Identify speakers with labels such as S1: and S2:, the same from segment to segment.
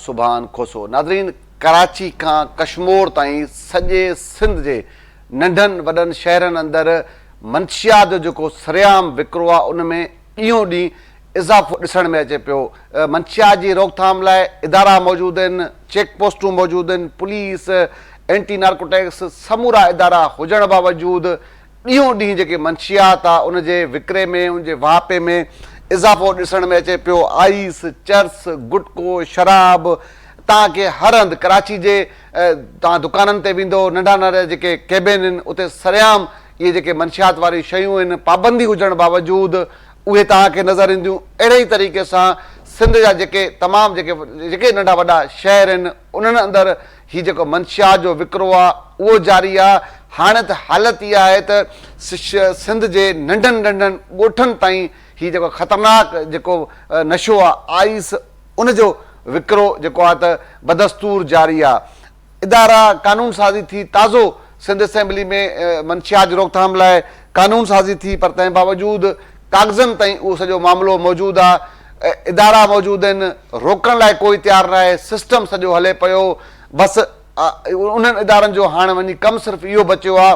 S1: سبحان کوسو. ناظرين ڪراچي کان ڪشمور تائين سڄي سنڌ جي ننڍن وڏن شهرن اندر منشيات جو جيڪو سرعام وڪرو آهي ان ۾ ڏينهون ڏينهن اضافو ڏسڻ ۾ اچي پيو. منشيات جي روڪٿام لاء ادارا موجود آهن، چيڪ پوسٽون موجود آهن، پوليس، اينٽي نارڪوٽڪس سمورا ادارا هجڻ باوجود ڏينهون ڏينهن جيڪي منشيات آ ان جي وڪري ۾ ان جي واهپي ۾ اضافو ڏسڻ ۾ اچي پيو، آئيس، چرس، گٽڪو، شراب توهان کي هر هنڌ ڪراچي جي توهان دڪانن تي ويندو ننڍا ننڍا جيڪي ڪيبن آهن اتي سرعام اهي جيڪي منشيات واريون شيون آهن پابندي هجڻ باوجود اهي توهان کي نظر اينديون اهڙي ئي طريقي سان سنڌ جا جيڪي تمام جيڪي جيڪي ننڍا وڏا شهر آهن انهن اندر هي جيڪو منشيات جو وڪرو آ اهو جاري آ هاڻي ته حالت اها آهي ته سنڌ جي ننڍن ننڍن ڳوٺن تائين هي جيڪو خطرناڪ جيڪو نشو آ آئيس ان جو وڪرو جيڪو آ ته بدستور جاري آ ادارا قانون سازي ٿي تازو سنڌ اسيمبلي ۾ منشيات جي روڪٿام لاء قانون سازي ٿي پر تنهن باوجود ڪاغذن تائين اهو سڄو معاملو موجود آ ادارا موجود آهن روڪڻ لاء ڪوئي تيار ناهي سسٽم سڄو هلي پيو بس انهن ادارن جو هاڻ وڃي ڪم صرف اهو بچيو آ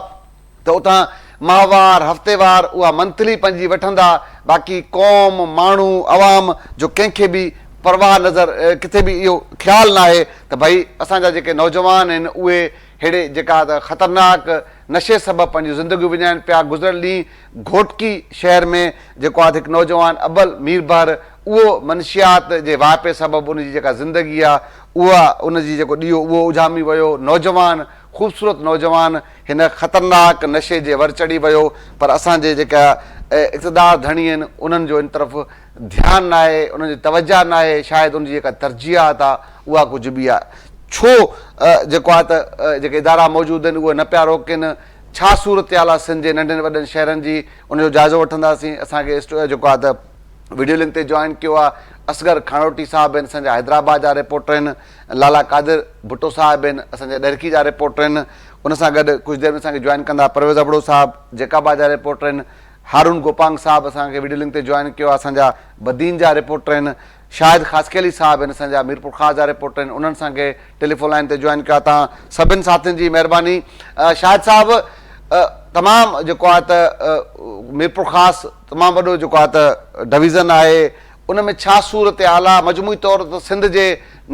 S1: ته اتان ماهوار، هفتيوار اها منٿلي پنهنجي وٺندا، باقي قوم، ماڻهو، عوام جو ڪنهن کي به پرواهه نظر ڪٿي به اهو خيال ناهي ته ڀئي اسان جا جيڪي نوجوان آهن اهي ههڙي جيڪا ته خطرناڪ نشي سبب پنهنجون زندگيون وڃائن پيا، گذريل ڏينهن گهوٽڪي شهر ۾ جيڪو آهي ته هڪ نوجوان ابل ميربحر اهو منشيات جي واهپي سبب ان جي جيڪا زندگي آهي اها ان جي جيڪو ڏيئو اهو اجهامي ويو، نوجوان خوبصورت نوجوان هن خطرناڪ نشي جي ور چڙهي ويو پر اسان جي جيڪا اقتدار ڌڻي آهن انهن جو ان طرف ڌيان ناهي انهن جي توجه ناهي شايد ان جي جيڪا ترجيحات آهي اها ڪجهه ٻي آهي ڇو جيڪو آهي ته جيڪي ادارا موجود آهن اهي نه پيا روڪين ڇا صورتحال آهي سنڌ جي ننڍن وڏن شهرن جي ان جو جائزو وٺنداسين اسان کي جيڪو آهي ته وڊيو لنڪ تي جوائن ڪيو آهي اصغر کاڻوٽي صاحب آهن اسان جا حيدرآباد جا رپورٽر آهن لالا قادر ڀٽو صاحب آهن اسان جا ڏهرڪي جا رپورٽر آهن ان سان گڏ ڪجهه دير ۾ اسان کي جوائن ڪندا پرويز ابڙو صاحب جيڪب آباد جا رپورٽر آهن هارون گوپانگ صاحب اسان کي وڊيو لنڪ تي جوائن ڪيو آهي اسان جا بدين جا رپورٽر آهن شاهد خاصخيلي صاحب آهن اسان جا ميرپورخاص جا رپورٽر آهن انهن اسان کي ٽيليفون لائن تي جوائن ڪيو آهي تان سڀن ساٿين جي مهرباني شاهد صاحب تمام جيڪو آهي ته ميرپورخاص تمام وڏو جيڪو آهي ته ڊويزن آهي ان ۾ ڇا صورتحال آ؟ مجموعي طور ته سنڌ جي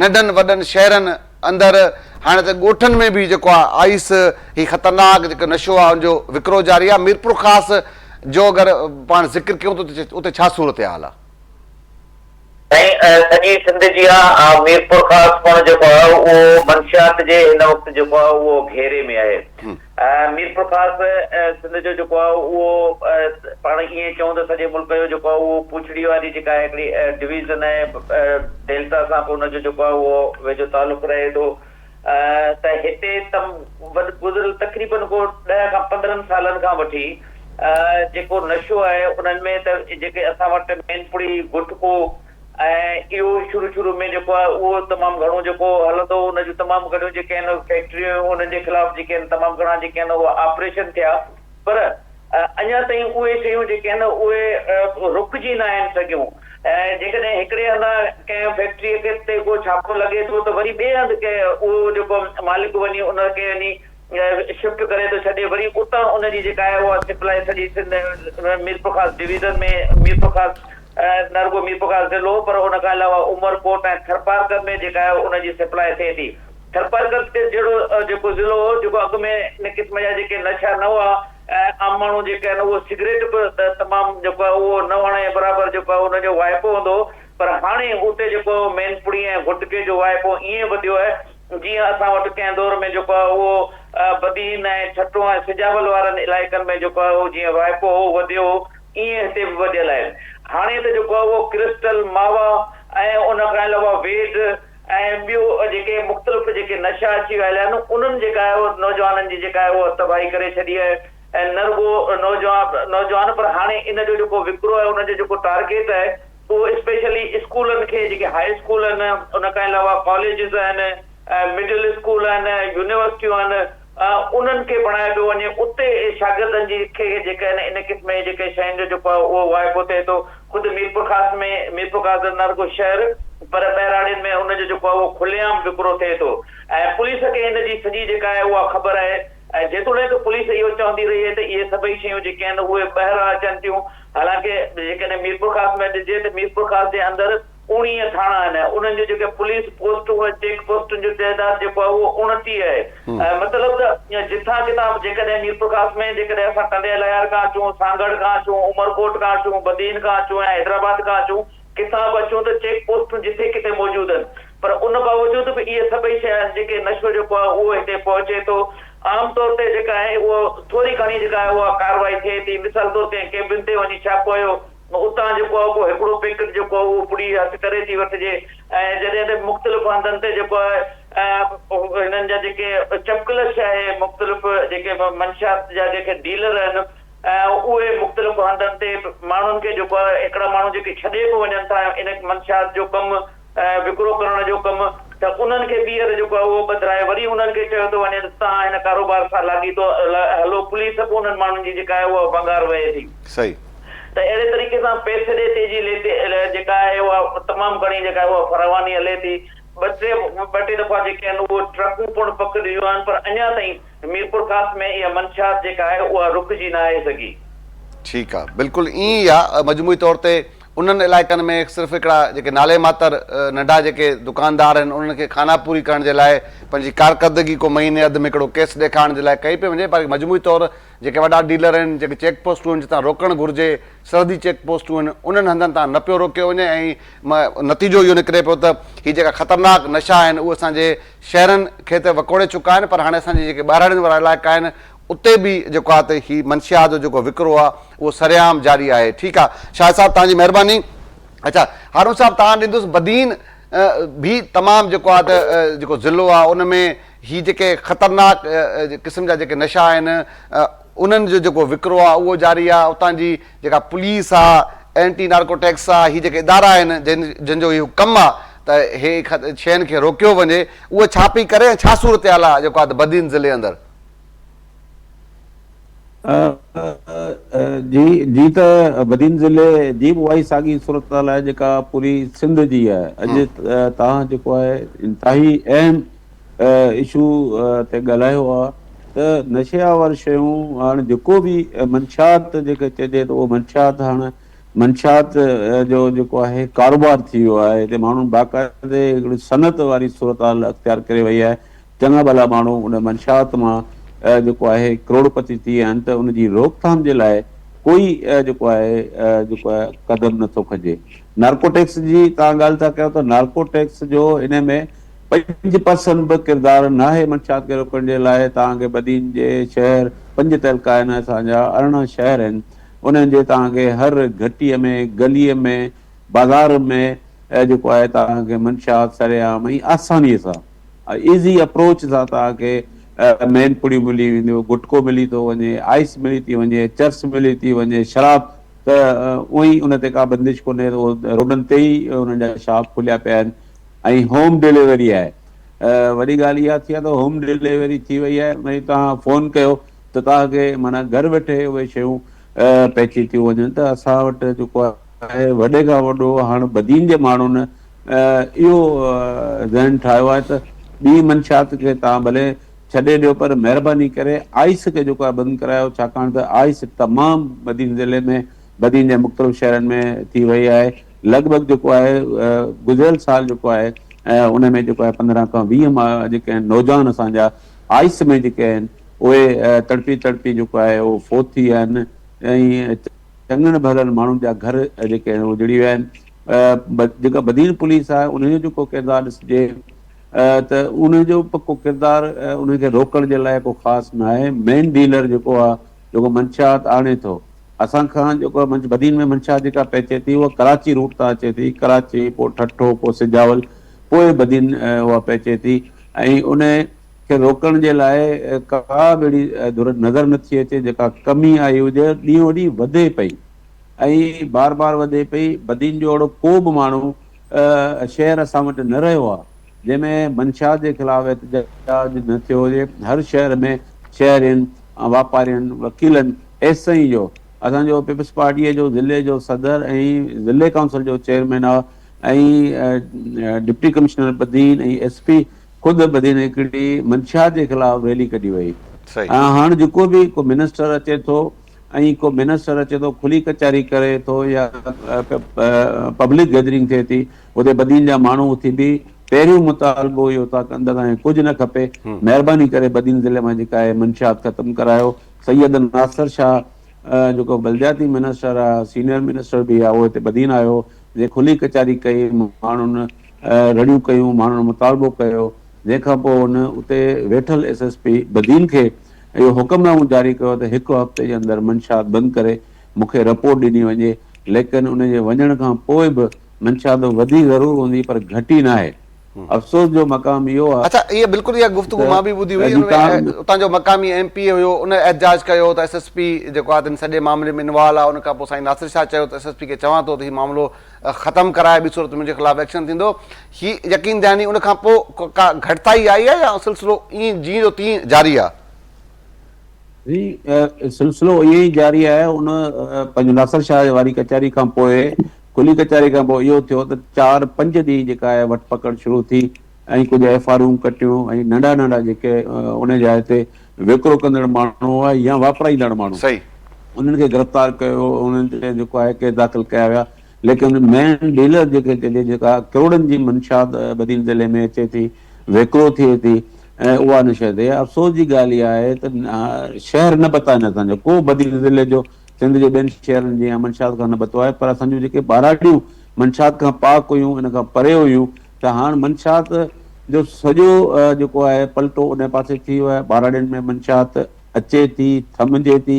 S1: ننڍن وڏن شهرن اندر هاڻي ته ڳوٺن ۾ به جيڪو آ آئيس هي خطرناڪ جيڪو نشو آ ان جو وڪرو جاري آ ميرپورخاص جو اگر پاڻ ذڪر ڪيون ته اتي ڇا صورتحال آ؟
S2: سائين سڄي سنڌ جي آ ميرپورخاص پڻ جيڪو آ اهو منشيات جي هن وقت جيڪو آ اهو گهيري ۾ آهي. ميرپورخاص سنڌ جو جيڪو آهي اهو پاڻ ائين چئون ته سڄي ملڪ جو جيڪو آهي اهو پوڇڙي واري جيڪا هڪڙي ڊويزن آهي ڊيلٽا سان به ان جو جيڪو آهي اهو ويجهو تعلق رهي ٿو ته هتي تم گذريل تقريبن ڪو ڏهه کان 15 سالن کان وٺي جيڪو نشو آهي انهن ۾ ته جيڪي اسان وٽ مين پڙي گٽڪو ۽ اهو شروع شروع ۾ جيڪو آهي اهو تمام گهڻو جيڪو هلندو هو ان جون تمام گهڻيون جيڪي آهن فيڪٽريون انهن جي خلاف جيڪي آهن تمام گهڻا جيڪي آهن اهي آپريشن ٿيا پر اڃا تائين اهي شيون جيڪي آهن اهي رڪجي نه آهن سگهيون ۽ جيڪڏهن هڪڙي هنڌان ڪنهن فيڪٽري کي تي ڪو ڇاپو لڳي ٿو ته وري ٻئي هنڌ ڪنهن اهو جيڪو مالڪ وڃي ان کي وڃي شفٽ ڪري ٿو ڇڏي وري اتان ان جي جيڪا آهي اها سپلائي سڄي سنڌ ميرپورخاص ڊويزن ۾ ميرپورخاص نه رڳو ميرپورخاص ضلعو پر ان کان علاوه عمرڪوٽ ۽ ٿرپارڪر ۾ جيڪا آهي ان جي سپلاء ٿئي ٿي. ٿرپارڪر جهڙو جيڪو ضلعو هو جيڪو اڳ ۾ ان قسم جا جيڪي نشا نه هئا ۽ عام ماڻهو جيڪي آهن اهو سگريٽ به تمام جيڪو آهي اهو نه هئڻ جي برابر جيڪو آهي ان جو واهپو هوندو هو پر هاڻي اتي جيڪو مين پڙي ۽ گٽڪي جو واهپو ائين وڌيو آهي جيئن اسان وٽ ڪنهن دور ۾ جيڪو آهي اهو بدين ۽ ٺٽو ۽ سجاول وارن علائقن ۾ جيڪو آهي اهو جيئن واهپو هو وڌيو هو ائين هتي به وڌيل آهن. هاڻي ته جيڪو آهي اهو ڪرسٽل، ماوا ۽ ان کان علاوه ويڊ ۽ ٻيو جيڪي مختلف جيڪي نشا اچي ويا آهن انهن جيڪا آهي اهو نوجوانن جي جيڪا آهي اها تباهي ڪري ڇڏي آهي ۽ نه رڳو نوجوان نوجوان پر هاڻي ان جو جيڪو وڪرو آهي ان جو جيڪو ٽارگيٽ آهي اهو اسپيشلي اسڪولن کي جيڪي هاء اسڪول آهن ان کان علاوه ڪاليجز آهن مڊل اسڪول آهن يونيورسٽيون آهن انهن کي بڻايو پيو وڃي اتي شاگردن جي کي جيڪي آهن ان قسم جي جيڪي شين جو جيڪو آهي اهو واهپو ٿئي ٿو خود ميرپورخاص ۾ ميرپورخاص نه رڳو شهر پر ٻهراڙين ۾ ان جو جيڪو آهي اهو کلي عام وڪرو ٿئي ٿو ۽ پوليس کي ان جي سڄي جيڪا آهي اها خبر آهي ۽ جيتوڻيڪ پوليس اهو چوندي رهي آهي ته اهي سڀئي شيون جيڪي آهن اهي ٻاهران اچن ٿيون حالانڪه جيڪڏهن ميرپورخاص ۾ ڏسجي ته ميرپورخاص جي اندر 19 ٿاڻا آهن انهن جون جيڪي پوليس پوسٽون ۽ چيڪ پوسٽن جو تعداد جيڪو آهي اهو 29 آهي مطلب ته جتان ڪٿان به جيڪڏهن ميرپورخاص ۾ جيڪڏهن اسان ٽنڊي الهيار کان اچون سانگهڙ کان اچون عمرڪوٽ کان اچون بدين کان اچون يا حيدرآباد کان اچون ڪٿان به اچون ته چيڪ پوسٽون جٿي ڪٿي موجود آهن پر ان باوجود به اهي سڀئي شيء آهن جيڪي نشو جيڪو آهي اهو هتي پهچي ٿو عام طور تي جيڪا آهي اهو ٿوري گهڻي جيڪا آهي اها ڪارروائي ٿئي ٿي مثال طور ڪنهن ڪيبن تي وڃي ڇاپو هنيو اتان جيڪو آهي ڪو هڪڙو پيڪٽ جيڪو آهي اهو پڙي هٿ ڪري ٿي وٺجي ۽ جڏهن ته مختلف هنڌن تي جيڪو آهي هنن جا جيڪي چپڪلش آهي مختلف جيڪي منشيات جا جيڪي ڊيلر آهن اهي مختلف هنڌن تي ماڻهن کي جيڪو آهي هڪڙا ماڻهو جيڪي ڇڏي به وڃن ٿا ان منشيات جو ڪم وڪرو ڪرڻ جو ڪم ته انهن کي ٻيهر جيڪو آهي اهو ٻڌرائي وري انهن کي چيو ٿو وڃي ته توهان هن ڪاروبار سان لاڳيتو هلو پوليس به انهن ماڻهن جي جيڪا آهي اها ڀنگار وهي ٿي.
S1: صحيح.
S2: ته اهڙي طريقي سان پئسي ڏي تيجي ليتي جيڪا آهي اها تمام گهڻي جيڪا آهي اها فراواني هلي ٿي ٻه ٽي ٻه ٽي دفعا جيڪي آهن اهو ٽرڪون پڻ پڪڙجيون آهن پر اڃا تائين ميرپورخاص ۾ اها منشيات جيڪا آهي اها رڪجي ناهي سگهي.
S1: ٺيڪ آ بلڪل ائين ئي آ مجموعي طور تي انهن علائقن ۾ صرف هڪڙا جيڪي نالي ماتر ننڍا جيڪي دڪاندار آهن انهن کي خانه پوري ڪرڻ جي لاء پنهنجي ڪارڪردگي ڪو مهيني اڌ ۾ هڪڙو ڪيس ڏيکارڻ جي لاء ڪئي پئي وڃي پر مجموعي طور جيڪي وڏا ڊيلر آهن جيڪي چيڪ پوسٽون آهن جتان روڪڻ گهرجي سرحدي چيڪ پوسٽون آهن انهن هنڌن تان نه پيو روڪيو وڃي ۽ نتيجو اهو نڪري پيو ته هي جيڪا خطرناڪ نشا آهن اهي اسان جي شهرن کي ته وڪوڙي چڪا آهن پر هاڻي اسان جي جيڪي ٻهراڙين وارا علائقا آهن اتي به جيڪو آهي ته هي منشيات جو جيڪو وڪرو آهي اهو سرعام جاري آهي ٺيڪ آهي شاهد صاحب توهان جي مهرباني اڇا هارون صاحب توهان ڏيندس بدين به تمام جيڪو آهي ته جيڪو ضلعو آهي ان ۾ هي جيڪي خطرناڪ قسم جا جيڪي نشا آهن انهن جو جيڪو وڪرو آهي اهو جاري آهي اتان جي جيڪا پوليس آهي اينٽي نارڪوٽيڪس آهي هي جيڪي ادارا آهن جن جن جو اهو ڪم آهي ته هي شين کي روڪيو وڃي اهو ڇا پئي ڪري ۽ ڇا صورتحال آهي جيڪو آهي ته بدين ضلعي اندر.
S3: جي جي ته بدين ضلعي جي به اها ئي ساڳي صورتحال آهي جيڪا پوري سنڌ جي آهي اڄ توهان جيڪو آهي انتهائي اهم اشو تي ڳالهايو آهي ته نشي آور شيون هاڻ جيڪو به منشيات جيڪي چئجي ته اهو منشيات هاڻ منشيات جو جيڪو آهي ڪاروبار ٿي ويو آهي هتي ماڻهن باقاعدي هڪڙي صنعت واري صورتحال اختيار ڪري وئي آهي چڱا ڀلا ماڻهو ان منشيات مان جيڪو آهي ڪروڙپتي ٿي ويا آهن ته ان جي روڪٿام جي لاء ڪوئي جيڪو آهي جيڪو آهي قدم نٿو کڄي. نارڪوٽيڪس جي توهان ڳالهه ٿا ڪيو ته نارڪوٽيڪس جو ان ۾ 5% به ڪردار ناهي منشيات کي روڪڻ جي لاء توهان کي بدين جي شهر پنج تعلقا آهن اسان جا 18 شهر آهن انهن جي توهان کي هر گهٽي ۾ گلي ۾ بازار ۾ جيڪو آهي توهان کي منشيات سرعام ۽ آساني سان ايزي اپروچ سان توهان کي مين پڙيون ملي وينديون، گٽڪو ملي ٿو وڃي، آئس ملي ٿي وڃي، چرس ملي ٿي وڃي، شراب ته اونئن ئي ان تي ڪا بندش ڪونهي ته اهو روڊن تي ئي انهن جا شاپ کليا پيا آهن ۽ هوم ڊليوري آهي. وڏي ڳالهه اها ٿي آهي ته هوم ڊليوري ٿي وئي آهي ۽ توهان فون ڪيو ته توهان کي معنيٰ گهر ويٺي اهي شيون پهچي ٿيون وڃن ته اسان وٽ جيڪو آهي وڏي کان وڏو هاڻ بدين جي ماڻهن اهو ذهن ٺاهيو آهي ته ٻي منشيات کي توهان ڀلي ڇڏي ڏيو پر مهرباني ڪري آئس کي جيڪو آهي بند ڪرايو ڇاڪاڻ ته آئس تمام بدين ضلعي ۾ بدين جي مختلف شهرن ۾ ٿي وئي آهي لڳ ڀڳ جيڪو آهي گذريل سال جيڪو آهي ان ۾ جيڪو آهي 15 کان 20 جيڪي آهن نوجوان اسان جا آئس ۾ جيڪي آهن اهي تڙپي تڙپي جيڪو آهي اهو فوت ٿي ويا آهن ۽ چڱن ڀلن ماڻهن جا گهر جيڪي آهن اجڙي ويا آهن. جيڪا بدين پوليس آهي ان جو جيڪو ڪردار ڏسجي ته ان جو به ڪو ڪردار ان کي روڪڻ جي لاء ڪو خاص نه آهي. مين ڊيلر جيڪو آهي جيڪو منشيات آڻي ٿو اسان کان جيڪو بدين ۾ منشيات جيڪا پهچي ٿي اها ڪراچي روٽ تان اچي ٿي ڪراچي پوء ٺٽو پوء سجاول پوء بدين اها پهچي ٿي ۽ ان کي روڪڻ جي لاء ڪا به اهڙي ڌر نظر نه ٿي اچي جيڪا ڪمي آئي هجي، ڏينهون ڏينهن وڌي پئي ۽ بار بار وڌي پئي، بدين جو اهڙو ڪو به ماڻهو شهر اسان وٽ نه رهيو آهي جنهن ۾ منشيات جي خلاف احتجاج نه ٿيو هجي، هر شهر ۾ شهرين، واپارين، وڪيلن ايستائين جو اسان جو پيپلز پارٽيء جو ضلعي جو صدر ۽ ضلعي ڪائونسل جو چيئرمين آ ۽ deputy commissioner Badin ۽ S P خود بدين هڪڙي منشيات جي خلاف ريلي ڪڍي وئي ۽ هاڻ جيڪو به ڪو منسٽر اچي ٿو ۽ ڪو منسٽر اچي ٿو کلي ڪچهري ڪري ٿو يا پبلڪ گيدرنگ ٿئي ٿي اتي بدين جا ماڻهو اٿي به پهريون مطالبو اهو ٿا ڪن ته اسان کي ڪجهه نه کپي مهرباني ڪري بدين ضلعي مان جيڪا آهي منشيات ختم ڪرايو سيد ناصر شاهه جيڪو بلدياتي منسٽر آهي سينئر منسٽر به آهي اهو هتي بدين آيو جنهن کلي ڪچهري ڪئي ماڻهن رڙيون ڪيون ماڻهن مطالبو ڪيو جنهن کان پوء هن اتي ويٺل ايس ايس پي بدين کي اهو حڪم نامو جاري ڪيو ته هڪ هفتي جي اندر منشيات بند ڪري مون کي رپورٽ ڏني وڃي ليڪن ان جي وڃڻ کان پوء به منشيات وڌي ضرور هوندي پر گهٽي ناهي افسوس جو مقام اهو آهي
S1: اڇا اها بلڪل اها گفتگو
S3: ته
S1: مان به ٻڌي هئي ان ۾ اتان جو مقامي ايم پي اي هيو ان احتجاج ڪيو ته ايس ايس پي جيڪو آهي ته ان سڄي معاملي ۾ انوالو آهي ان کان پوء سائين ناصر شاهه چيو ته ايس ايس پي کي چوان ٿو ته هي معاملو ختم ڪرائي ٻي صورت منهنجي خلاف ايڪشن ٿيندو هي يقين دهاني ان کان پوء ڪا گهٽتائي آئي آهي يا سلسلو ائين جيئن جو تيئن جاري آهي؟
S3: جي سلسلو ائين ئي جاري آهي ان پنهنجو ناصر شاهه واري ڪچهري کان پوء کلي ڪچهري کان پوء اهو ٿيو ته چار پنج ڏينهن جيڪا آهي وٺ پڪڙ شروع ٿي ۽ ڪجهه ايف آرون ڪٽيون ۽ ننڍا ننڍا جيڪي ان جاء تي وڪرو ڪندڙ ماڻهو هئا يا واپرائيندڙ ماڻهو انهن کي گرفتار ڪيو انهن تي جيڪو آهي ڪيس داخل ڪيا ويا ليڪن مين ڊيلر جيڪي چئجي جيڪا ڪروڙن جي منشيات بدين ضلعي ۾ اچي ٿي وڪرو ٿئي ٿي ۽ اها نه شيء ٿئي افسوس جي ڳالهه اها آهي ته شهر نه بتا آهن اسان جو ڪو بدين ضلعي جو سنڌ جي ٻين شهرن جيان منشيات کان نه بتو آهي پر اسان جون جيڪي ٻهراڙيون منشيات کان پاڪ هيون ان کان پري هيون ته هاڻ منشيات جو سڄو جيڪو آهي پلٽو ان پاسي ٿي ويو آهي ٻهراڙين ۾ منشيات اچي ٿي ٿمجي ٿي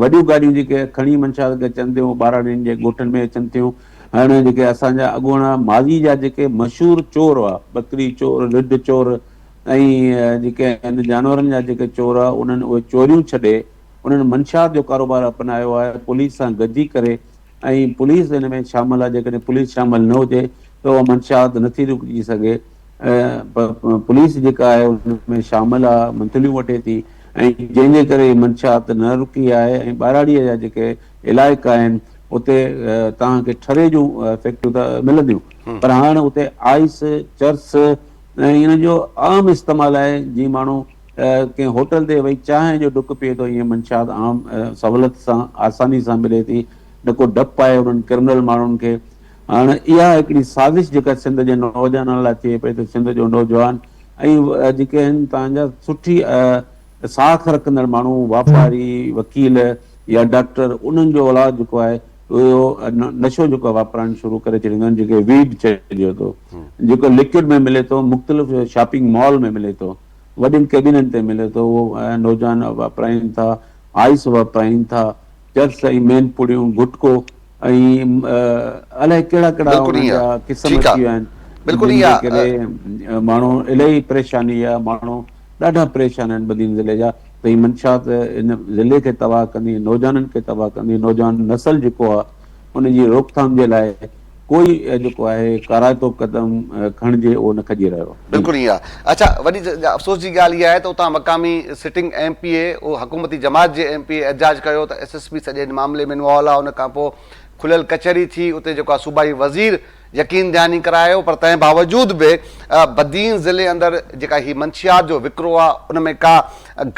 S3: وڏيون گاڏيون جيڪي کڻي منشيات کي اچن ٿيون اهي ٻهراڙين جي ڳوٺن ۾ اچن ٿيون هاڻ جيڪي اسان جا اڳوڻا ماضي جا جيڪي مشهور چور هئا ٻڪري چور رڍ چور ۽ جيڪي آهن جانورن جا جيڪي چور هئا انهن اهي چوريون ڇڏي انهن منشيات جو ڪاروبار اپنايو آهي پوليس سان گڏجي ڪري ۽ پوليس ان ۾ شامل آهي جيڪڏهن پوليس شامل نه هجي ته اها منشيات نٿي رڪجي سگهي پوليس جيڪا آهي ان ۾ شامل آهي منٿليون وٺي ٿي ۽ جنهن جي ڪري منشيات نه رڪي آهي ۽ ٻهراڙيء جا جيڪي علائقا آهن اتي توهان کي ٺري جون فيڪٽريون ته ملنديون پر هاڻ اتي آئس چرس ۽ ان جو عام استعمال آهي جيئن ماڻهو ڪنهن هوٽل تي وئي چانهه جو ڍڪ پيئي ٿو ائين منشيات عام سهولت سان آساني سان ملي ٿي نه ڪو ڊپ آهي انهن ڪرمنل ماڻهن کي هاڻ اها هڪڙي سازش جيڪا سنڌ جي نوجوانن لاء ٿئي پئي ته سنڌ جو نوجوان ۽ جيڪي آهن تان جا سٺي ساک رکندڙ ماڻهو واپاري وڪيل يا ڊاڪٽر انهن جو اولاد جيڪو آهي اهو نشو جيڪو واپرائڻ شروع ڪري ڇڏيندو آهن جيڪي ويڊ چئجي ٿو جيڪو لڪوڊ ۾ ملي ٿو مختلف شاپنگ مال ۾ ملي ٿو وڏين ڪيبنن تي ملي ٿو اهو نوجوان واپرائين ٿا آئس واپرائين ٿا چرس ۽ مين پڙيون گٽڪو ۽ الائي ڪهڙا ڪهڙا
S1: بلڪل
S3: انهن
S1: ائين
S3: جا
S1: آ
S3: قسم
S1: ٺيڪ آ
S3: اچي ويا آهن
S1: بلڪل
S3: جن
S1: ائين
S3: جي
S1: آ
S3: ڪري ماڻهو الاهي پريشاني آ ماڻهو ڏاڍا پريشان آهن بدين ضلعي جا ته هي منشيات هن ضلعي کي تباهه ڪندي نوجوانن کي تباهه ڪندي نوجوان نسل جيڪو آ ان جي روڪٿام جي لاء ڪوئي جيڪو آهي ڪارائتو قدم کڻجي اهو نه کڄي رهيو آ.
S1: بلڪل ائين آ اڇا وڏي افسوس جي ڳالهه اها آهي ته اتان مقامي سٽنگ ايم پي اي حڪومتي جماعت جي ايم پي اي احتجاج ڪيو ته ايس ايس پي سڄي معاملي ۾ انوالو آ ان کان پوء کليل ڪچهري ٿي اتي جيڪو آ صوبائي وزير يقين دهاني ڪرايو پر تنهن باوجود به بدين ضلعي اندر جيڪا هي منشيات جو وڪرو آ ان ۾ ڪا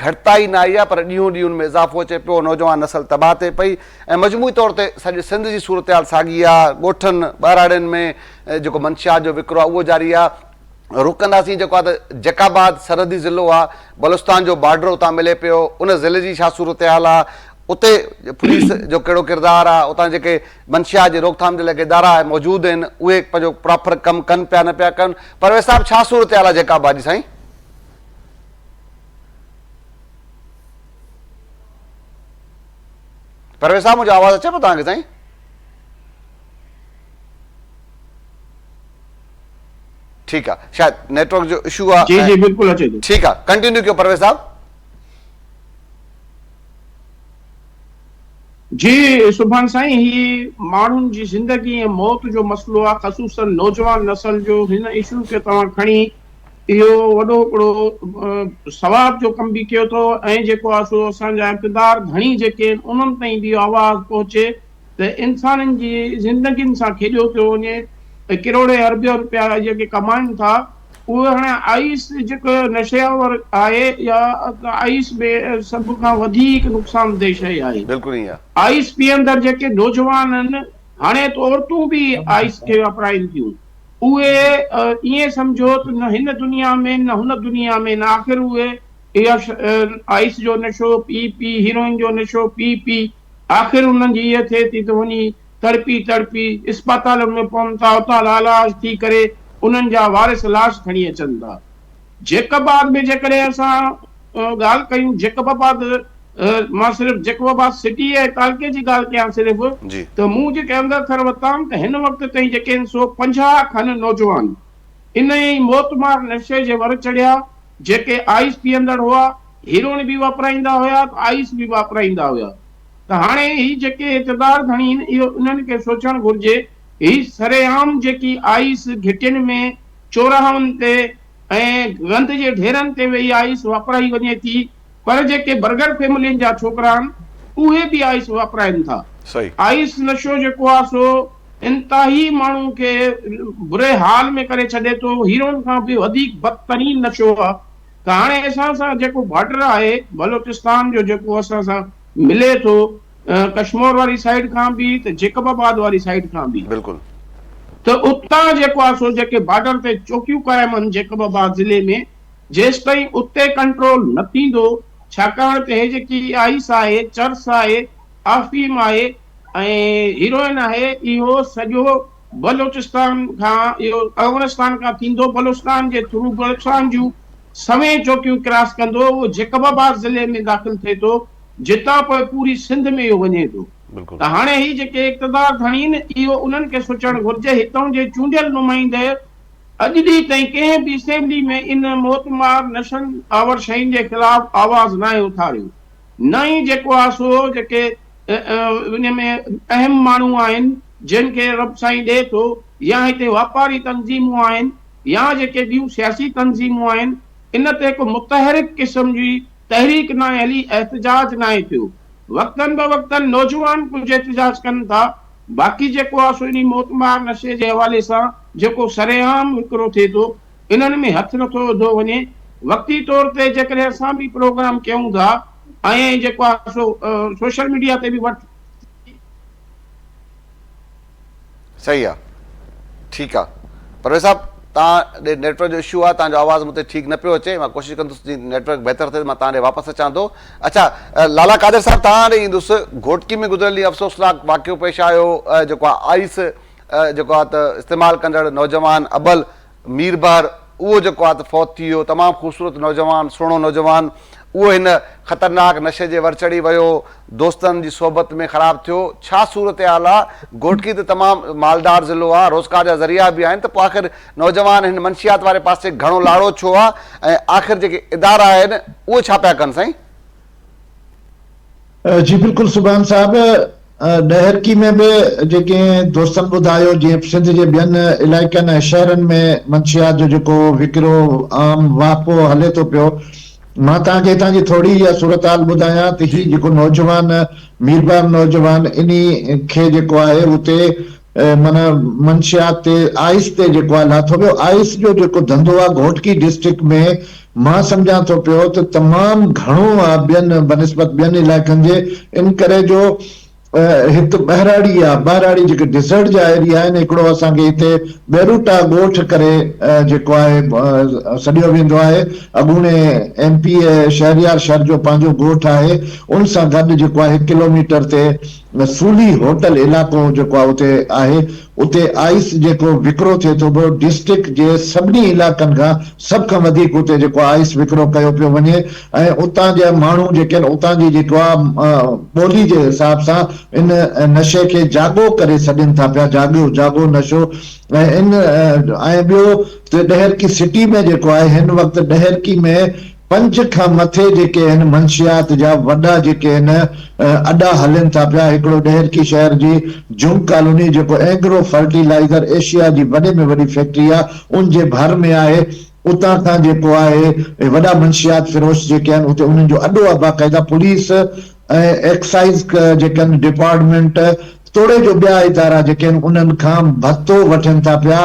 S1: گهٽتائي نه آئي آ پر ڏينهون ڏينهن ان ۾ اضافو اچي پيو نوجوان نسل تباهه ٿئي پئي ۽ مجموعي طور تي سڄي سنڌ جي صورتحال ساڳي آ ڳوٺن ٻهراڙين ۾ جيڪو منشيات جو وڪرو آ اهو جاري آ رڪنداسين جيڪو آ ته جيڪب آباد سرحدي ضلعو آ بلوچستان جو بارڊر اتان ملي پيو ان ضلعي جي ڇا صورتحال آ اتي پوليس جو ڪهڙو ڪردار آ اتان جيڪي منشيات جي روڪٿام جي لاء ادارا موجود آهن اهي پنهنجو پراپر ڪم ڪن پيا نه پيا ڪن پرويز صاحب ڇا صورتحال آ جيڪب آباد جي سائين؟ پرويز صاحب منهنجو آواز اچي پيو توهان کي سائين؟ ٺيڪ آ شايد نيٽورڪ جو اشو آ.
S4: جي جي بلڪل اچي ٿو.
S1: ٺيڪ آ ڪنٽينيو ڪيو پرويز صاحب.
S4: جي سبحان سائين هي ماڻهن جي زندگي ۽ موت جو مسئلو آ خصوصن نوجوان نسل جو هن اشو کي توهان کڻي اهو وڏو هڪڙو ثواب جو ڪم به ڪيو اٿو ۽ جيڪو آ سو اسان جا اقتدار ڌڻي جيڪي آهن انهن تائين به اهو آواز پهچي ته انسانن جي زندگين سان کيڏيو پيو وڃي ۽ ڪروڙين اربين روپيا جيڪي ڪمائن ٿا اهي هاڻي آئيس جيڪو نشي آور آهي يا آئيس به سڀ کان وڌيڪ نقصان ده شيء آهي.
S1: بلڪل ائين آهي.
S4: آئيس پيئندڙ جيڪي نوجوان آهن هاڻي ته عورتون به آئيس کي واپرائين ٿيون اهي ائين سمجهو ته نه هن دنيا ۾ نه هن دنيا ۾ نه آخر اهي اها آئيس جو نشو پي پي هيروئن جو نشو پي پي آخر انهن جي اها ٿئي ٿي ته وڃي تڙپي تڙپي اسپتالن ۾ پون ٿا اتان لاعلاج ٿي ڪري انهن جا وارث لاش کڻي اچن ٿا. جيڪب آباد ۾ جيڪڏهن اسان ڳالهه ڪيون جيڪب آباد مان صرف جيڪب آباد سٽي ۽ تعلقي جي ڳالهه ڪيان صرف ته مون جيڪي انگ اکر ورتا آهن ته هن وقت تائين جيڪي آهن سو 50 کن نوجوان انهي موتمار نشي جي ور چڙهيا جيڪي آئيس پيئندڙ هئا هيروئن به واپرائيندا هيا ته آئيس به واپرائيندا هيا. ته هاڻي هي جيڪي اقتدار ڌڻي آهن اهو انهن کي سوچڻ گهرجي هي سرعام جيڪي آئيس گهٽين ۾ چوراهن تي ۽ گند جي ڍيرن تي ويهي آئيس واپرائي وڃي ٿي پر جيڪي برگر فيملين جا ڇوڪرا آهن اهي به آئيس واپرائن ٿا آئيس نشو جيڪو آهي سو انتهائي ماڻهو کي بري حال ۾ ڪري ڇڏي ٿو هيروئن کان به وڌيڪ بدترين نشو آهي ته هاڻي اسان سان جيڪو بارڊر آهي بلوچستان جو جيڪو اسان سان ملي ٿو ڪشمور واري سائيڊ کان به ته جيڪب آباد واري سائيڊ کان به
S1: بلڪل
S4: ته اتان جيڪو آهي سو جيڪي بارڊر تي چوڪيون قائم آهن جيڪب آباد ضلعي ۾ جيستائين اتي ڪنٽرول نه ٿيندو ڇاڪاڻ ته هي جيڪي آئيس آهي چرس آهي آفيم آهي ۽ هيروئن آهي اهو سڄو بلوچستان کان اهو افغانستان کان ٿيندو بلوچستان جي ٿرو بلوچستان جون سوين چوڪيون ڪراس ڪندو اهو جيڪب آباد ضلعي ۾ داخل ٿئي ٿو جتان پوء پوري سنڌ ۾ اهو وڃي ٿو ته هاڻي هي جيڪي اقتدار ڌڻي آهن اهو انهن کي سوچڻ گهرجي هتئون جي چونڊيل نمائنده اڄ ڏينهن تائين ڪنهن به اسيمبلي ۾ ان موتمار نشن آور شين جي خلاف آواز ناهي اٿاريو نه ئي جيڪو آهي سو جيڪي ان ۾ اهم ماڻهو آهن جن کي رب سائين ڏئي ٿو يا هتي واپاري تنظيمون آهن يا جيڪي ٻيون سياسي تنظيمون آهن ان تي ڪو متحرڪ قسم جي تحريڪ ناهي هلي احتجاج ناهي ٿيو وقتن به وقتن نوجوان ڪجهه احتجاج ڪن ٿا باقي جيڪو آهي سو انهي موتمار نشي جي حوالي سان جيڪو سرعام وڪرو ٿئي ٿو انهن ۾ هٿ نٿو وڌو وڃي وقتي طور تي جيڪڏهن اسان به پروگرام ڪيون ٿا ۽ جيڪو آهي سو سوشل ميڊيا تي به وٺ
S1: صحيح آ ٺيڪ آ پرويز صاحب تان ڏي نيٽورڪ جو اشو آ تان جو آواز مون تي ٺيڪ نه پيو اچي مان ڪوشش ڪندس جي نيٽورڪ بهتر ٿئي مان تان ڏي واپس اچان ٿو اڇا لالا قادر صاحب تان ڏي ايندس گهوٽڪي ۾ گذريل ڏينهن افسوسناڪ واقعو پيش آيو جيڪو آ آئس جيڪو آ ته استعمال ڪندڙ نوجوان ابل مير بحر اهو جيڪو آ ته فوت ٿي ويو، تمام خوبصورت نوجوان، سهڻو نوجوان، اهو هن خطرناڪ نشي جي ور چڙهي ويو، دوستن جي صحبت ۾ خراب ٿيو، ڇا صورتحال آ، گهوٽڪي ته تمام مالدار ضلعو آ، روزگار جا ذريعا به آهن ته پوء آخر نوجوان هن منشيات واري پاسي گهڻو لاڙو ڇو آ ۽ آخر جيڪي ادارا آهن اهي ڇا پيا ڪن سائين؟
S5: جي بلڪل سبحان صاحب ڏهرڪي ۾ به جيڪي دوستن ٻڌايو جيئن سنڌ جي ٻين علائقن ۽ شهرن ۾ منشيات جو جيڪو وڪرو عام واهپو هلي ٿو پيو مان توهان کي هتان جي ٿوري اها صورتحال ٻڌايان ته هي جيڪو نوجوان ميربحر نوجوان انهي کي جيڪو آهي اتي معنيٰ منشيات تي آئس تي جيڪو آهي لاٿو ويو آئس جو جيڪو ڌنڌو آهي گهوٽڪي ڊسٽرڪٽ ۾ مان سمجهان ٿو پيو ته تمام گهڻو آهي ٻين بنسبت ٻين علائقن جي ان ڪري جو هت ٻهراڙي آهي ٻهراڙي جيڪي ڊيزرٽ جا ايريا آهن هڪڙو اسان کي هتي ٻيروٽا ڳوٺ ڪري جيڪو آهي سڏيو ويندو آهي اڳوڻي ايم پي اي شهريار شھر جو پنهنجو ڳوٺ آهي ان سان گڏ جيڪو آهي هڪ ڪلوميٽر تي سولي هوٽل علائقو جيڪو آهي اتي آهي اتي آئس جيڪو وڪرو ٿئي ٿو پيو ڊسٽرڪٽ جي سڀني علائقن کان سڀ کان وڌيڪ اتي جيڪو آهي آئس وڪرو ڪيو پيو وڃي ۽ اتان جا ماڻهو جيڪي آهن اتان جي جيڪو آهي ٻولي جي حساب سان ان نشي کي جاڳو ڪري سڏين ٿا پيا جاڳو جاڳو نشو ۽ ان ۽ ٻيو ته ڏهرڪي سٽي ۾ جيڪو آهي هن وقت ڏهرڪي ۾ پنج کان مٿي جيڪي آهن منشيات جا وڏا جيڪي آهن اڏا هلن ٿا پيا هڪڙو ڏهرڪي شهر جي جنگ ڪالوني جيڪو اينگرو فرٽيلائيزر ايشيا جي وڏي ۾ وڏي فيڪٽري آهي ان جي ڀر ۾ آهي اتان کان جيڪو آهي وڏا منشيات فروش جيڪي آهن اتي انهن جو اڏو آهي باقاعده پوليس ۽ ايڪسائيز جيڪي آهن ڊپارٽمينٽ توڙي جو ٻيا ادارا جيڪي آهن انهن کان ڀتو وٺن ٿا پيا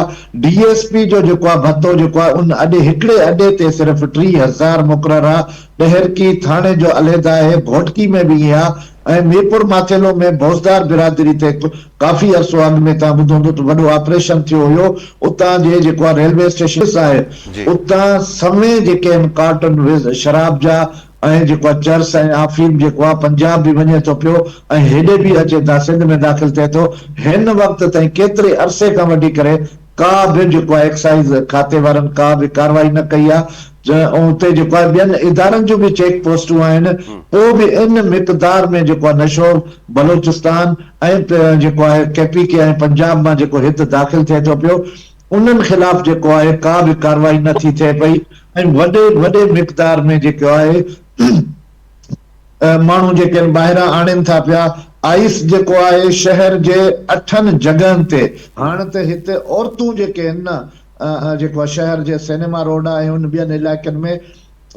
S5: ڊي ايس پي جو جيڪو آهي ڀتو جيڪو آهي ان اڏي هڪڙي اڏي تي صرف 3000 مقرر آهي ڏهرڪي ٿاڻي جو عليحده آهي گهوٽڪي ۾ به ائين آهي ۽ ميرپور ماٿيلو ۾ بوزدار برادري تي ڪافي عرصو اڳ ۾ توهان ٻڌو هوندو ته وڏو آپريشن ٿيو هيو اتان جي جيڪو آهي ريلوي اسٽيشن آهي اتان سوين جيڪي آهن ڪارٽن شراب جا ۽ جيڪو آهي چرس ۽ آفيم جيڪو آهي پنجاب به وڃي ٿو پيو ۽ هيڏي به اچي ٿا سنڌ ۾ داخل ٿئي ٿو هن وقت تائين ڪيتري عرصي کان وٺي ڪري ڪا به جيڪو آهي ايڪسائيز کاتي وارن ڪا به ڪارروائي نه ڪئي آهي ۽ اتي جيڪو آهي ٻين ادارن جون به چيڪ پوسٽون آهن پوء به ان مقدار ۾ جيڪو آهي نشو بلوچستان ۽ جيڪو آهي ڪي پي ڪي ۽ پنجاب مان جيڪو هت داخل ٿئي ٿو پيو انهن خلاف جيڪو آهي ڪا به ڪارروائي نه ٿي ٿئي پئي ۽ وڏي وڏي مقدار ۾ جيڪو آهي ماڻهو جيڪي آهن ٻاهران آڻين ٿا پيا آئيس جيڪو آهي شهر جي اٺن جڳهن تي هاڻ ته هتي عورتون جيڪي آهن نه جيڪو آهي شهر جي سئنيما روڊ آهي ۽ ان ٻين علائقن ۾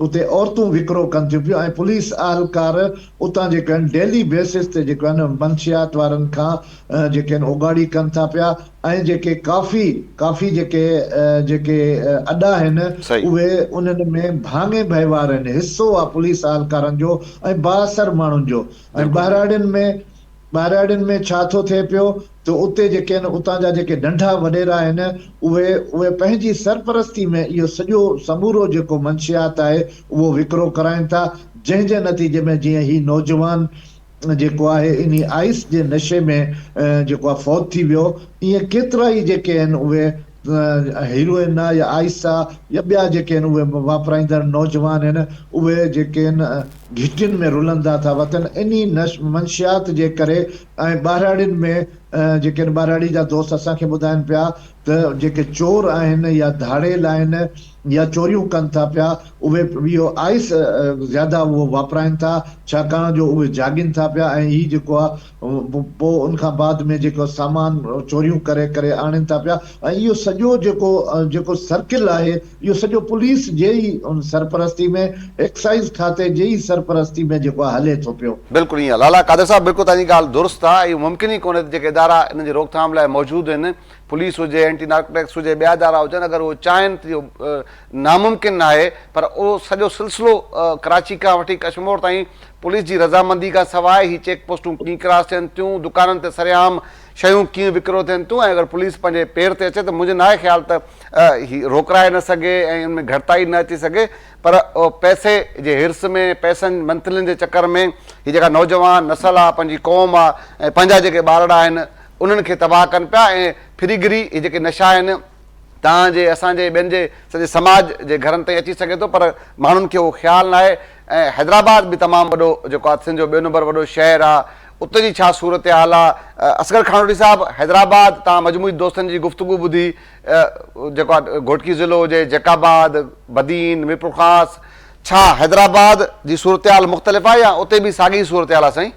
S5: اتي عورتون وڪرو ڪن ٿيون پيون ۽ پوليس اهلڪار اتان جيڪو آهن ڊيلي بيسس تي جيڪو آهن منشيات وارن کان جيڪي آهن اوڳاڙي ڪن ٿا پيا ۽ جيڪي ڪافي ڪافي جيڪي جيڪي اڏا آهن اهي انهن ۾ ڀاڱي ڀائيوار آهن حصو آهي پوليس اهلڪارن جو ۽ بااثر ماڻهن جو ۽ ٻهراڙين ۾ ٻهراڙين ۾ ڇا ٿو ٿئي پيو ته اتي جيڪي آهن اتان جا جيڪي ننڍا وڏيرا آهن اهي اهي پنهنجي سرپرستي ۾ اهو سڄو سمورو جيڪو منشيات آهي اهو وڪرو ڪرائين ٿا جنهن جي نتيجي ۾ جيئن هي نوجوان جيڪو آهي انهي آئس جي نشي ۾ جيڪو آهي فوت ٿي ويو ائين ڪيترائي جيڪي آهن اهي هيروئن آ يا آئس آ يا ٻيا جيڪي آهن اهي واپرائيندڙ نوجوان آهن اهي جيڪي آهن گهٽين ۾ رلندا ٿا وتن انهي منشيات جي ڪري ۽ ٻهراڙين ۾ جيڪي آهن ٻهراڙي جا دوست اسان کي ٻڌائن پيا ته جيڪي چور آهن يا ڌاڙيل آهن يا چوريون ڪن ٿا پيا اهي اهو آئس زياده اهو واپرائن ٿا ڇاڪاڻ جو اهي جاڳين ٿا پيا ۽ هي جيڪو آ پوء ان کان بعد ۾ جيڪو سامان چوريون ڪري ڪري آڻين ٿا پيا ۽ اهو سڄو جيڪو جيڪو سرڪل آهي اهو سڄو پوليس جي ئي سرپرستي ۾ ايڪسائيز کاتي جي ئي سرپرستي ۾ جيڪو آهي هلي ٿو پيو.
S1: بلڪل ائين آهي لالا قادر صاحب بلڪل توهان جي ڳالهه درست آهي اهو ممڪن ئي ڪونهي ته جيڪي ادارا انهن جي روڪٿام لاء موجود آهن پوليس هجي اينٽي نارڪوٽڪس هجي ٻيا ادارا هجن اگر اهي چاهين ته اهو ناممڪن ناهي پر اهو سڄو سلسلو ڪراچي کان وٺي ڪشمور تائين پوليس جي رضامندي کان سواء هي چيڪ پوسٽون ڪيئن ڪراس ٿين ٿيون، دڪانن تي سرعام شيون ڪيئن وڪرو ٿين ٿيون ۽ اگر پوليس پنهنجي پير تي اچي ته منهنجو ناهي خيال ته هي روڪرائي نه سگهي ۽ ان ۾ گهٽتائي نه اچي سگهي پر پئسي جي حرص ۾ پئسن منٿلين جي چڪر ۾ هي جيڪا نوجوان نسل آ پنهنجي قوم آ ۽ پنهنجا جيڪي ٻارڙا آهن انهن کي تباهه ڪن پيا ۽ ڦري گري هي جيڪي نشا آهن توهان جي، اسان جي، ٻين جي، سڄي سماج جي گهرن تائين اچي سگهي ٿو پر ماڻهن کي اهو خيال ناهي ۽ حيدرآباد به تمام وڏو جيڪو آهي سنڌ جو ٻيو نمبر وڏو شهر آهي اتي جي ڇا صورتحال آهي اصغر کانوٽي صاحب حيدرآباد توهان مجموعي دوستن جي گفتگو ٻڌي جيڪو آهي گهوٽڪي ضلعو هجي جيڪب آباد بدين ميرپورخاص ڇا حيدرآباد جي صورتحال مختلف آهي يا اتي به ساڳي صورتحال آهي سائين؟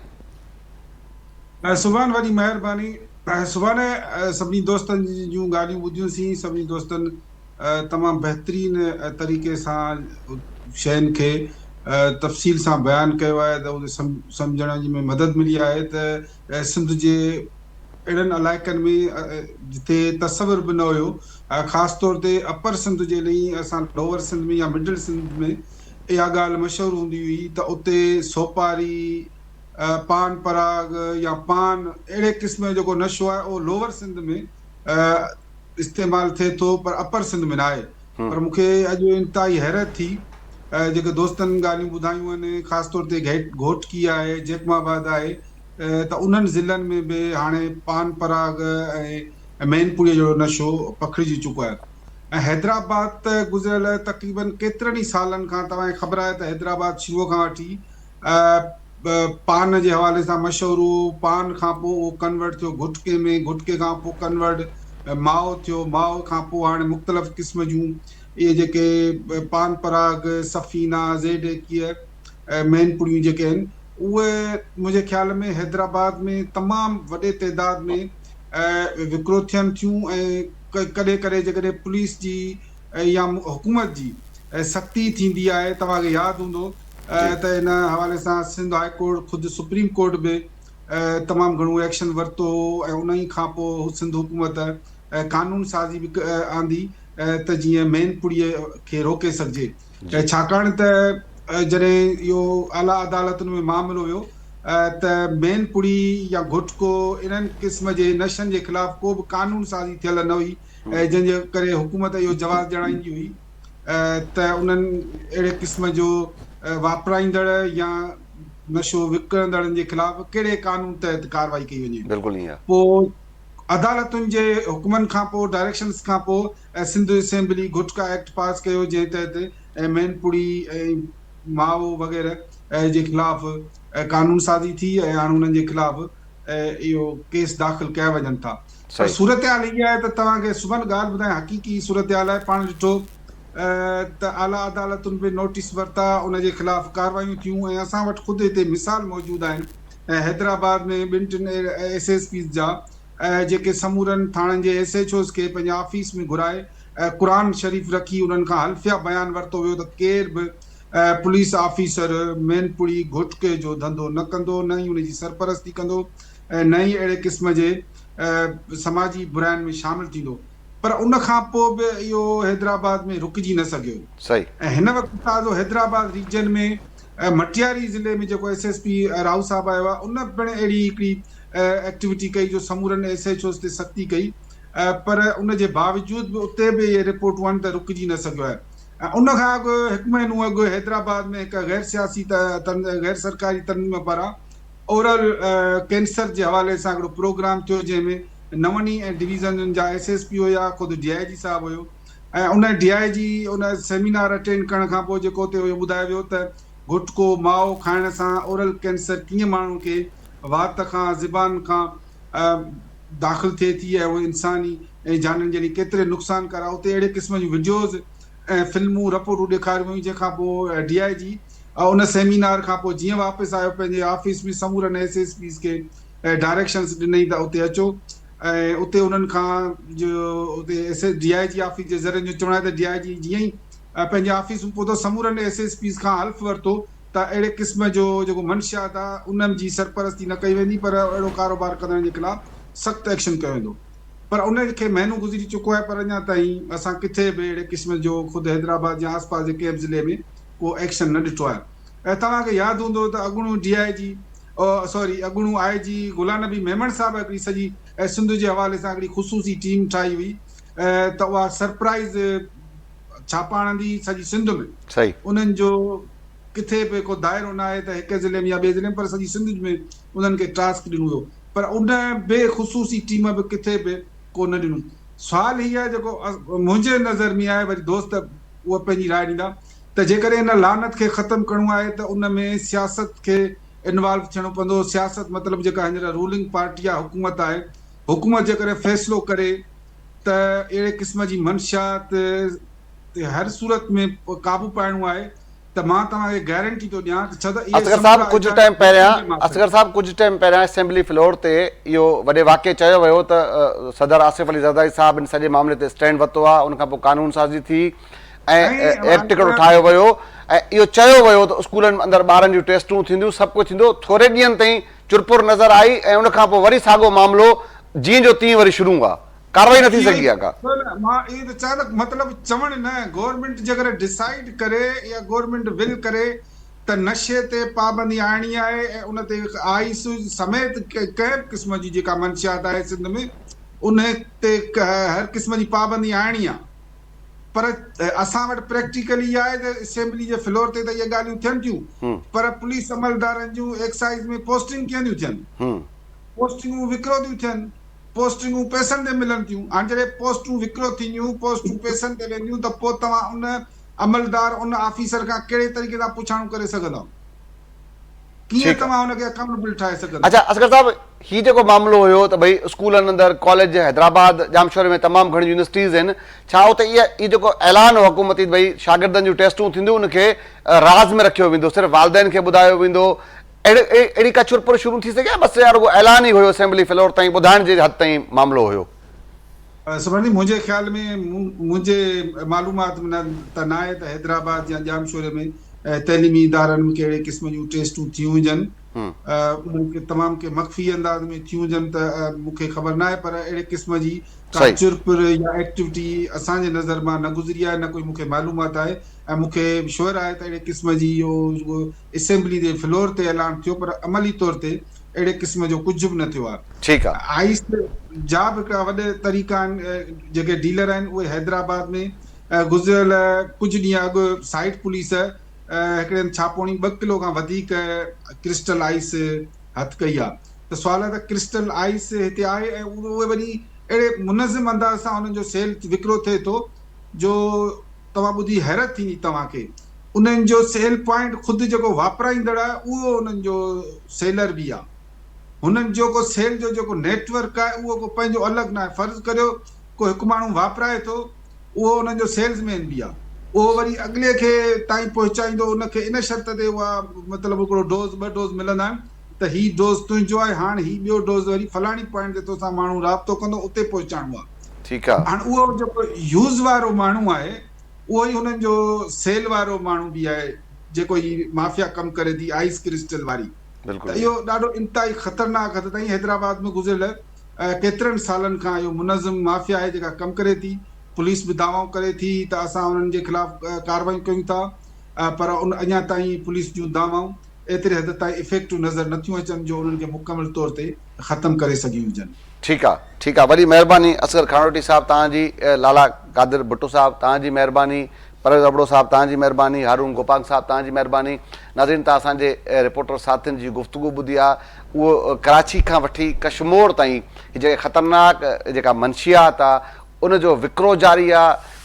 S6: سبحان وڏي مهرباني. سڀاڻي سڀني دوستن جون ڳالهيون ٻڌيون سين سڀني دوستن تمام بهترين طريقي سان شين کي تفصيل سان بيان ڪيو آهي ته ان سمجهڻ جي ۾ مدد ملي آهي ته سنڌ جي اهڙن علائقن ۾ جتي تصور به نه هيو خاص طور تي اپر سنڌ جي لئي اسان لوور سنڌ ۾ يا مڊل سنڌ ۾ اها ڳالهه مشهور هوندي هئي ته اتي سوپاري پان پراگ يا پان اهڙي قسم جو جيڪو نشو آهي اهو لوور سنڌ ۾ استعمال ٿئي ٿو پر اپر سنڌ ۾ ناهي پر مون کي اڄ انتهائي حيرت ٿي جيڪي دوستن ڳالهيون ٻڌايون آهن خاص طور تي گهوٽڪي آهي جيڪب آباد آهي ته انهن ضلعن ۾ به هاڻي پان پراگ ۽ مين پوري جهڙو نشو پکڙجي چڪو آهي ۽ حيدرآباد ته گذريل تقريبن ڪيترن ئي سالن کان توهان کي خبر آهي ته حيدرآباد شروع کان وٺي پان جي حوالي سان مشهور هو، پان کان پوء اهو ڪنورٽ ٿيو گٽڪي ۾، گٽڪي کان پوء ڪنورٽ مائو ٿيو، مائو کان پوء هاڻي مختلف قسم جون اهي جيڪي پان پراگ، سفينا، زيڊ 21 مين پڙيون جيڪي آهن اهي منهنجي خيال ۾ حيدرآباد ۾ تمام وڏي تعداد ۾ وڪرو ٿين ٿيون ۽ ڪڏهن ڪڏهن جيڪڏهن پوليس جي يا حڪومت جي سختي ٿيندي آهي توهان کي ياد هوندو ته ان حوالي سان سنڌ هاء ڪورٽ خود سپريم ڪورٽ به تمام گهڻو ايڪشن ورتو هو ۽ انهي کان پوء سنڌ حڪومت قانون سازي به آندي ته جيئن مين پڙيء کي روڪي سگهجي ڇاڪاڻ ته جڏهن اهو اعليٰ عدالتن ۾ معاملو ويو ته مين پڙي يا گهٽڪو انهن قسم جي نشن جي خلاف ڪو به قانون سازي ٿيل نه هئي جنهن جي ڪري حڪومت اهو جواز ڄاڻائيندي هئي ته انهن اهڙي قسم جو واپرائيندڙ يا نشو وڪڻندڙن جي خلاف ڪهڙي قانون تحت ڪارروائي ڪئي وڃي.
S1: بلڪل ائين آهي.
S6: پوء عدالتن جي حڪمن کانپوء ڊائريڪشنز کانپوء سنڌ اسيمبلي گٽڪا ايڪٽ پاس ڪيو جنهن تحت مين پڙي ۽ مائو وغيره جي خلاف قانون سازي ٿي ۽ هاڻ انهن جي خلاف اهو ڪيس داخل ڪيا وڃن ٿا پر صورتحال هي آهي ته توهان کي سڀن ڳالهه ٻڌايان حقيقي صورتحال آهي پاڻ ڏٺو ته اعليٰ عدالتن به نوٽيس ورتا ان جي خلاف ڪاروايون ٿيون ۽ اسان وٽ خود هتي مثال موجود آهن ۽ حيدرآباد ۾ ٻن ٽن ايس ايس پيز جا جيڪي سمورن ٿاڻن جي ايس ايڇ اوز کي پنهنجي آفيس ۾ گهرائي قرآن شريف رکي انهن کان حلفيه بيان ورتو ويو ته ڪير به پوليس آفيسر مين پڙي گهوٽڪي جو ڌنڌو نه ڪندو نه ئي ان جي سرپرستي ڪندو ۽ نه ئي اهڙي قسم جي سماجي براين ۾ شامل ٿيندو پر ان کان پوء به اهو حيدرآباد ۾ رڪجي نه سگهيو ۽ هن وقت تازو حيدرآباد ريجن ۾ مٽياري ضلعي ۾ جيڪو ايس ايس پي راهو صاحب آيو آهي ان پڻ اهڙي هڪڙي ايڪٽيوٽي ڪئي جو سمورن ايس ايڇ اوز تي سختي ڪئي پر ان جي باوجود به اتي به اهي رپورٽون آهن ته رڪجي نه سگهيو آهي ۽ ان کان اڳ هڪ مهينو اڳ حيدرآباد ۾ هڪ غير سياسي غير سرڪاري تنظيم پاران اورل ڪينسر جي حوالي سان هڪڙو پروگرام ٿيو جنهن ۾ نون ئي ڊويزنن جا ايس ايس پي هيا خود ڊي I جي صاحب هيو ۽ ان ڊي I جي ان سيمينار اٽينڊ ڪرڻ کان پوء جيڪو اتي اهو ٻڌايو ويو ته گٽڪو، مائو، کائڻ سان اورل ڪينسر ڪيئن ماڻهن کي وات کان، زبان کان داخل ٿئي ٿي ۽ اهو انساني ۽ جانين جي لئي ڪيتري نقصانڪار آهي اتي اهڙي قسم جون وڊيوز ۽ فلمون رپورٽون ڏيکاريون ويون جنهن کان پوء ڊي I جي ان سيمينار کان پوء جيئن واپس آيو پنهنجي آفيس ۾ سمورن ايس ايس پيز کي ڊائريڪشنز ڏنائين ته اتي اچو ۽ اتي انهن کان جو اتي ايس ڊي I جي آفيس جي ذريعن جو چوڻ آهي ته ڊي I جي جيئن ئي پنهنجي آفيس ۾ پهتو سمورن ايس ايس پيز کان حلف ورتو ته اهڙي قسم جو جيڪو منشيات آهي ان جي سرپرستي نه ڪئي ويندي پر اهڙو ڪاروبار ڪندڙن جي خلاف سخت ايڪشن ڪيو ويندو پر ان کي مهينو گذري چڪو آهي پر اڃا تائين اسان ڪٿي به اهڙي قسم جو خود حيدرآباد يا آس پاس جي ڪنهن به ضلعي ۾ ڪو ايڪشن نه ڏٺو آهي ۽ توهان کي ياد هوندو ته اڳوڻو ڊي I جي سوري اڳوڻو آء جي غلام نبي ميمڻ صاحب هڪڙي سڄي سنڌ جي حوالي سان هڪڙي خصوصي ٽيم ٺاهي هئي ته اها سرپرائز ڇاپا هڻندي سڄي سنڌ ۾ انهن جو ڪٿي به ڪو دائرو نه آهي ته هڪ ضلعي ۾ يا ٻئي ضلعي ۾ پر سڄي سنڌ ۾ انهن کي ٽاسڪ ڏنو ويو پر ان به خصوصي ٽيم به ڪٿي به ڪو نه ڏنو سوال هي آهي جيڪو منهنجي نظر ۾ آهي وري دوست اها پنهنجي راء ڏيندا ته جيڪڏهن ان لعنت کي ختم ڪرڻو آهي ته ان ۾ سياست کي انوالو ٿيڻو پوندو، سياست مطلب جيڪا هينئر رولنگ پارٽي آهي حڪومت آهي، حڪومت جيڪڏهن فيصلو ڪري ته اهڙي قسم جي منشيات تي هر صورت ۾ قابو پائڻو آهي ته مان توهان کي گارنٽي ٿو ڏيان ته ڇو ته اهي
S1: اصغر صاحب
S6: سمورا
S1: ڪجهه
S6: ادارا
S1: ٽائيم
S6: ملڪن جي
S1: پهريان
S6: ماتحت
S1: اصغر صاحب ڪجهه ٽائيم پهريان اسيمبلي فلور تي اهو وڏي واقعي چيو ويو ته صدر آصف علي زرداري صاحب ان سڄي معاملي تي اسٽينڊ ورتو آهي ان کان پوء قانون سازي ٿي ۽ ايڪٽ هڪڙو ٺاهيو ويو ۽ اهو چيو ويو ته اسڪولن اندر ٻارن جون ٽيسٽون ٿينديون سڀ ڪجهه ٿيندو ٿوري ڏينهن تائين چرپر نظر آئي ۽ ان کان پوء وري ساڳو معاملو جيئن جو تيئن وري شروع آ ڪارروائي نه ٿي سگهي آ ڪا.
S6: مان اهو ٿو چاهيان ته مطلب چوڻ نه گورنمينٽ جيڪڏهن ڊسائيڊ ڪري يا گورنمينٽ ول ڪري ته نشي تي پابندي آڻڻي آهي ۽ ان تي آئيس سميت ڪنهن به قسم جي جيڪا منشيات آهي سنڌ ۾ ان تي هر قسم جي پابندي آڻڻي آ. پر اسان وٽ پريڪٽيڪلي اها آهي ته اسيمبلي جي فلور تي ته اهي ڳالهيون ٿين ٿيون پر پوليس عملدارن جون ايڪسائيز ۾ پوسٽنگ ڪيئن ٿيون ٿين؟ پوسٽنگون وڪرو ٿيون ٿين، پوسٽنگون پئسن تي ملن ٿيون، هاڻي جڏهن پوسٽون وڪرو ٿينديون، پوسٽون پئسن تي وينديون ته پوء توهان ان عملدار، ان آفيسر کان ڪهڙي طريقي سان پڇاڻو ڪري سگهندؤ؟ ڪيئن توهان ان کي اڪائونٽبل ٺاهي سگهندو؟
S1: اڇا اصغر صاحب هي جيڪو معاملو هيو ته ڀئي اسڪولن اندر ڪاليج حيدرآباد ڄامشوري ۾ تمام گهڻيون يونيورسٽيز آهن ڇا اتي اها هي جيڪو اعلان هو حڪومتي ته ڀئي شاگردن جون ٽيسٽون ٿينديون ان کي راز ۾ رکيو ويندو صرف والدين کي ٻڌايو ويندو اهڙي اهڙي ڪا چرپر شروع ٿي سگهي يا بس يا رڳو اعلان ئي هيو اسيمبلي فلور تائين ٻڌائڻ جي حد تائين معاملو هيو؟
S6: سڀاڻي منهنجي خيال ۾ منهنجي معلومات ۾ ته ناهي ته حيدرآباد يا ڄامشوري ۾ تعليمي ادارن ۾ ڪهڙي قسم جون ٽيسٽون ٿيون هجن انهن کي تمام ڪي مخفي انداز ۾ ٿيون هجن ته مون کي خبر ناهي پر اهڙي قسم جي ڪا چرپر يا ايڪٽيوٽي اسان جي نظر مان نه گذري آهي نه ڪوئي مون کي معلومات آهي ۽ مون کي شوئر آهي ته اهڙي قسم جي اهو اسيمبلي جي فلور تي اعلان ٿيو پر عملي طور تي اهڙي قسم جو ڪجهه به نه ٿيو آهي.
S1: ٺيڪ آ.
S6: آئيس جا به هڪڙا وڏا طريقا آهن جيڪي ڊيلر آهن اهي حيدرآباد ۾ گذريل ڪجهه ڏينهن اڳ سائيٽ پوليس هڪڙي هنڌ ڇاپوڻي ٻه ڪلو کان وڌيڪ ڪرسٽل آئيس هٿ ڪئي آهي ته سوال آهي ته ڪرسٽل آئيس هتي آهي ۽ اهي وري اهڙي منظم انداز سان انهن جو سيل وڪرو ٿئي ٿو جو توهان ٻڌي حيرت ٿيندي توهان کي انهن جو سيل پوائنٽ خود جيڪو واپرائيندڙ آهي اهو انهن جو سيلر به آهي. هنن جو ڪو سيل جو جيڪو نيٽ ورڪ آهي اهو ڪو پنهنجو الڳ ناهي. فرض ڪريو ڪو هڪ ماڻهو واپرائي ٿو اهو انهن جو سيلز مين به آهي. اهو وري اڳلي کي تائين پهچائيندو ان کي ان شرط تي اها مطلب هڪڙو ڊوز ٻه ڊوز ملندا آهن ته هي ڊوز تنهنجو آهي هاڻ هي ٻيو ڊوز وري فلاڻي پوائنٽ تي توسان ماڻهو رابطو ڪندو اتي پهچائڻو آهي.
S1: ٺيڪ آهي.
S6: هاڻ اهو جيڪو يوز وارو ماڻهو آهي اهو ئي هنن جو سيل وارو ماڻهو به آهي جيڪو هي مافيا ڪم ڪري ٿي آئيس ڪرسٽل واري ته اهو ڏاڍو انتهائي خطرناڪ حد تائين حيدرآباد ۾ گذريل ڪيترن سالن کان اهو منظم مافيا آهي جيڪا ڪم ڪري ٿي پوليس به دعوائون ڪري ٿي ته اسان انهن جي خلاف ڪاروايون ڪيون ٿا پر ان اڃا تائين پوليس جون دعوائون ايتري حد تائين افيڪٽو نظر نٿيون اچن جو انهن کي مڪمل طور تي ختم ڪري سگهيون هجن.
S1: ٺيڪ آ ٺيڪ آ وڏي مهرباني اصغر کاڻوٽي صاحب توهان جي لالا قادر ڀٽو صاحب توهان جي مهرباني پرويز ابڙو صاحب توهان جي مهرباني هارون گوپانگ صاحب توهان جي مهرباني ناظرين توهان اسان جي رپورٽر ساٿين جي گفتگو ٻڌي آ اهو ڪراچي کان وٺي ڪشمور تائين هي جيڪي خطرناڪ جيڪا منشيات آ ان جو وڪرو جاري آ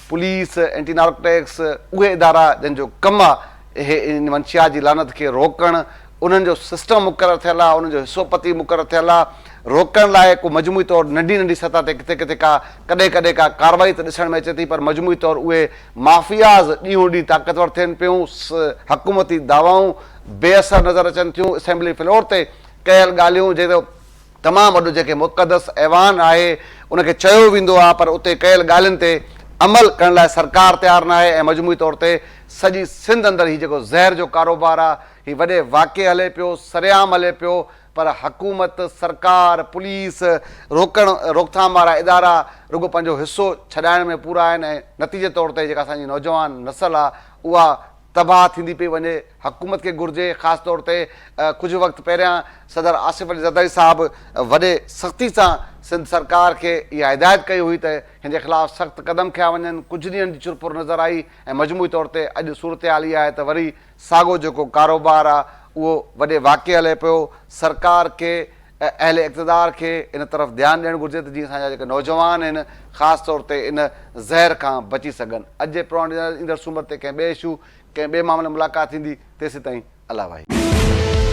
S1: پوليس اينٽي نارڪوٽڪس اهي ادارا جن جو ڪم آ اهي ان منشيات جي لعنت کي روڪڻ انهن جو سسٽم مقرر ٿيل آهي، انهن جو حصو پتي مقرر ٿيل آهي، روڪڻ لاء ڪو مجموعي طور ننڍي ننڍي سطح تي ڪٿي ڪٿي ڪا ڪڏهن ڪڏهن ڪا ڪارروائي ته ڏسڻ ۾ اچي ٿي پر مجموعي طور اهي مافياز ڏينهون ڏينهن طاقتور ٿين پيون، حڪومتي دعوائون بي اثر نظر اچن ٿيون، اسيمبلي فلور تي ڪيل ڳالهيون جيڪو تمام وڏو جنهن کي مقدس ايوان آهي ان کي چيو ويندو آهي پر اتي ڪيل ڳالهين تي عمل ڪرڻ لاء سرڪار تيار ناهي ۽ مجموعي طور تي سڄي سنڌ اندر هي جيڪو زهر جو ڪاروبار آهي هي وڏي واقعي هلي پيو، سرعام هلي پيو پر حڪومت، سرڪار، پوليس، روڪڻ روڪٿام وارا ادارا رڳو پنهنجو حصو ڇڏائڻ ۾ پورا آهن ۽ نتيجي طور تي جيڪا اسان جي نوجوان نسل آ اها تباهه ٿيندي پئي وڃي، حڪومت کي گهرجي خاص طور تي ڪجهه وقت پهريان صدر آصف علي زرداري صاحب وڏي سختي سان سنڌ سرڪار کي اها هدايت ڪئي هئي ته هن جي خلاف سخت قدم کنيا وڃن، ڪجهه ڏينهن جي چرپر نظر آئي ۽ مجموعي طور تي اڄ صورتحال اها آهي ته وري ساڳو جيڪو ڪاروبار آ اهو وڏي واقعي هلي پيو، سرڪار کي ۽ اهل اقتدار کي ان طرف ڌيان ڏيڻ گهرجي ته جيئن اسان جا جيڪي نوجوان آهن خاص طور تي ان زهر کان بچي سگهن. اڄ جي پروگرام ڏينداسين ايندڙ سومر تي ڪنهن ٻئي اشو ڪنهن ٻئي معاملي ملاقات ٿيندي تيسيتائين الله واهي.